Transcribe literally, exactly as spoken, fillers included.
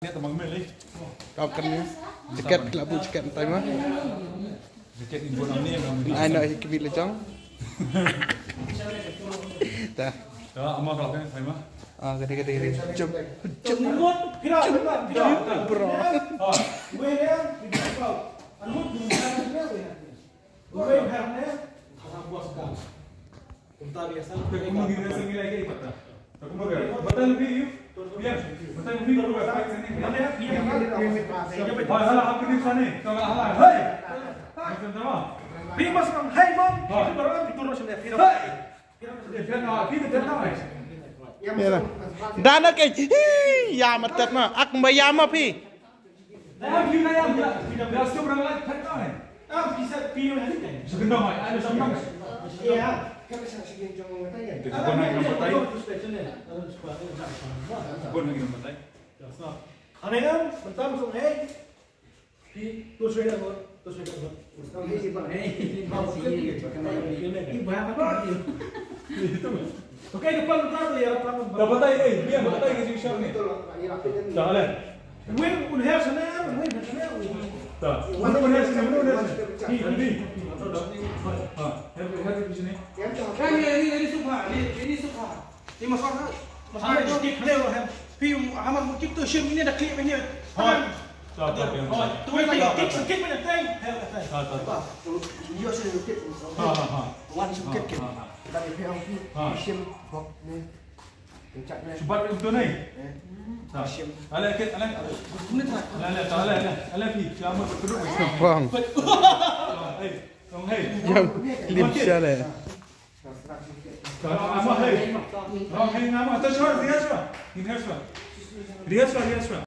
Ni ta mang meli. Kau kan ni. Jaket, kala bu jaket tai ma. Jaket ni buat ni. Ai no hi kami lejang. Dah. Ya, ama kala kan tai ma. Ah, gede gede gede. Jump, jump, jump, bro. Ah. Dana ke, hi, ya matat ma, ak ma ya ma phi. Okay, depan, depan tu ya, depan, depan. Dah batai, eh, biar batai ke sini, sini. Dah, leh. Wei, un her sana, wei, her sana, wei. Dah. Mana un her sana, mana un her sana? Hi, hi, hi. Ha, her, her di sini. Kan ni, ni, ni sofa, ni, ni sofa. Ni masuk ha. Masuk ha, ni kik leh, hem. Phi, hamar mu kik tu, shim ini dah klik ini. Ha. Dah, dah, dah. Tu, tu, kik, kik, kik, mana teng? Her, teng. Ha, dah, dah. Yo, sini kik. Ha, ha, ha. Wan, sini kik, kik. Ha, ha, ha. Tadi phi, phi, ha, shim, bok ni. Subat itu ni. Ale, kit, ale. Ale, ale, ale, ale, pi, siapa betul? Bang. Hey, hey. Yang lim siale. Nama, hey. Nama, hey, nama. Terus, terus, terus, terus.